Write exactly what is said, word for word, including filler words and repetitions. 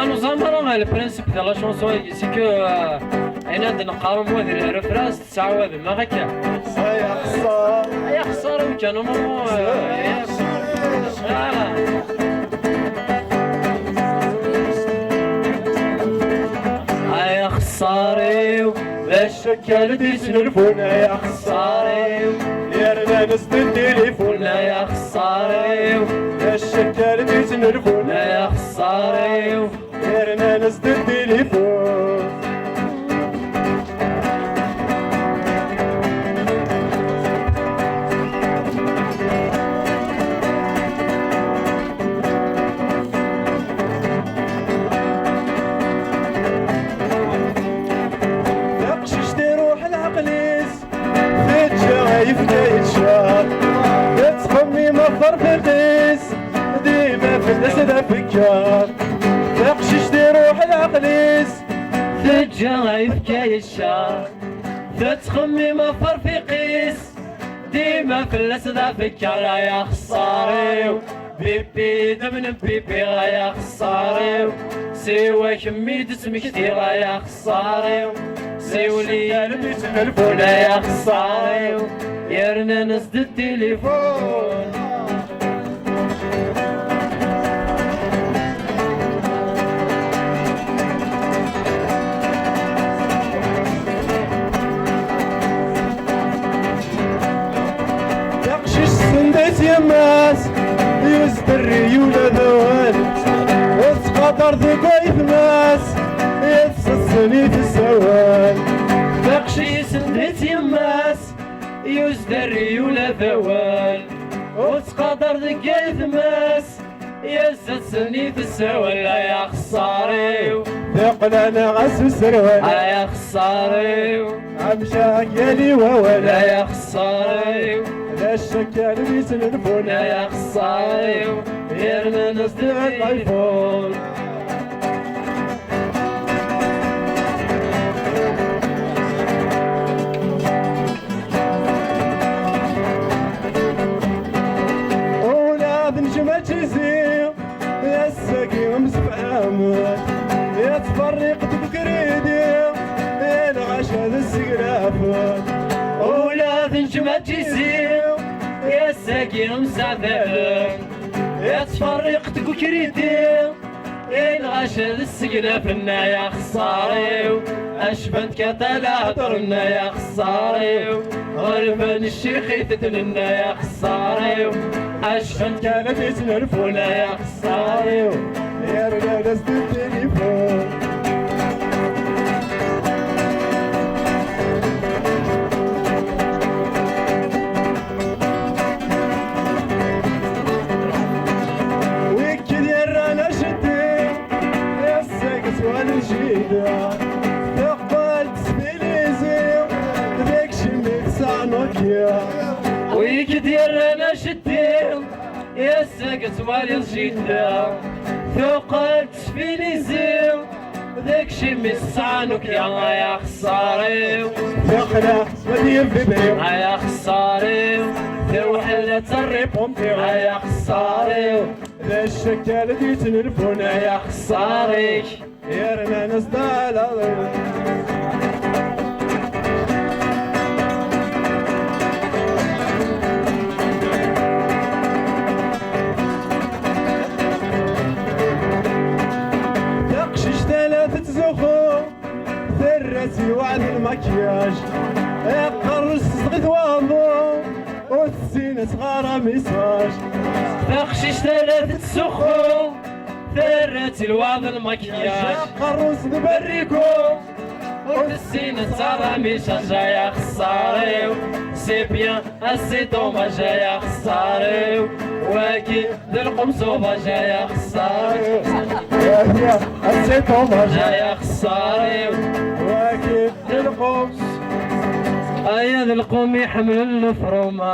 Nous avons le principe de la chanson, c'est que euh, ayen ad neqqar, wa d le refrain, tettɛawadem, neɣ akka? Ay axeṣṣar. Ay axeṣṣar, amek kan, non, non, euh, ah. Ay axeṣṣar-iw, d acu kan i d-yettnulfun, ay axeṣṣar-iw. Yerna nesdel tilifun, ay axeṣṣar-iw. D acu kan i d-yettnulfun, ay axeṣṣar-iw. Yerna nesdel tilifun. Taqcict iruḥ leɛqel-is, teǧǧa ayefka yeččar, tettxemmim ɣef rfiq-is, dima fell-as d afekkar. Taqcict iruḥ leɛqel-is, teǧǧa ayefka yeččar, tettxemmim ɣef rfiq-is, dima fell-as d afekkar. Ay axeṣṣar-iw, Pipi d amnem pipi, ay axeṣṣar-iw. Siwa kemm i d-ttmektiɣ, ay axeṣṣar-iw. Siwel-iyi almi ttnulfun, ay axeṣṣar-iw. Yerna nesdel tilifun. Taqcict send-itt yemma-s, yezderri ula d awal. Tettqadar deg waytma-s, yettsessen i tessawal. Taqcict send-itt yemma-s, yezderri ula d awal. Ur tettqadar deg waytma-s, yettsessen i tessawal. Ay axeṣṣar-iw, d aqlan ɣas userwal. Ay axeṣṣar-iw, amcak yali wawal. Ay axeṣṣar-iw, d acu kan i d-yettnulfun. Ay axeṣṣar-iw, yerna nesdel tilifun. Ula d nekk mačči zi, ass-agi msefhamen. Yettferriq deg ukridi, i lɣaci d sseglaf. Ula d nekk mačči zi, ass-agi mseɛdalen. Yettferriq deg ukridi, i lɣaci d sseglaf. Ay axeṣṣar-iw, acban-d kaṭ ala hedren. Ay axeṣṣar-iw, ɣelben ccix i tetlen. Ay axeṣṣar-iw, acban-d kan ad yettnulfun. Ay axeṣṣar-iw, yerna d as-d tilifun. Wikid yerran aceddi, ass-agi swal jida. Teqqel tesfilizi, deg cimi tesɛa Nokia. Wikid yerran aceddi, ass-agi twaliḍ jida. Teqqel tesfilizi, deg cimi tesɛa Nokia. Ay axeṣṣar-iw, teqleɛ ma d yembibriw. Ay axeṣṣar-iw, tewḥel ad terripumpi. Ay axeṣṣar-iw, d acu kan i d-yettnulfun. Ay axeṣṣar-ik, yerna nesdalaḍ. Taqcict ala tettzuxxu, terra-tt i lweɛd lmakyaj. Aqerru-s tezdeɣ-it waḍu, ur tessin ad tɣer amisaj. Taqcict ala tettzuxxu, terra-tt i lweɛd lmakyaj. Aqerru-s d berriku, ur tessin ad tɣer amisaj. Ay axeṣṣar-iw, c'est bien, ah c'est dommage. Ay axeṣṣar-iw, wagi d lqum sauvage. Ay axeṣṣar-iw, ah c'est dommage. Ay axeṣṣar-iw, wagi d lqum. Aya d lqum iḥemmlen lefrumaj.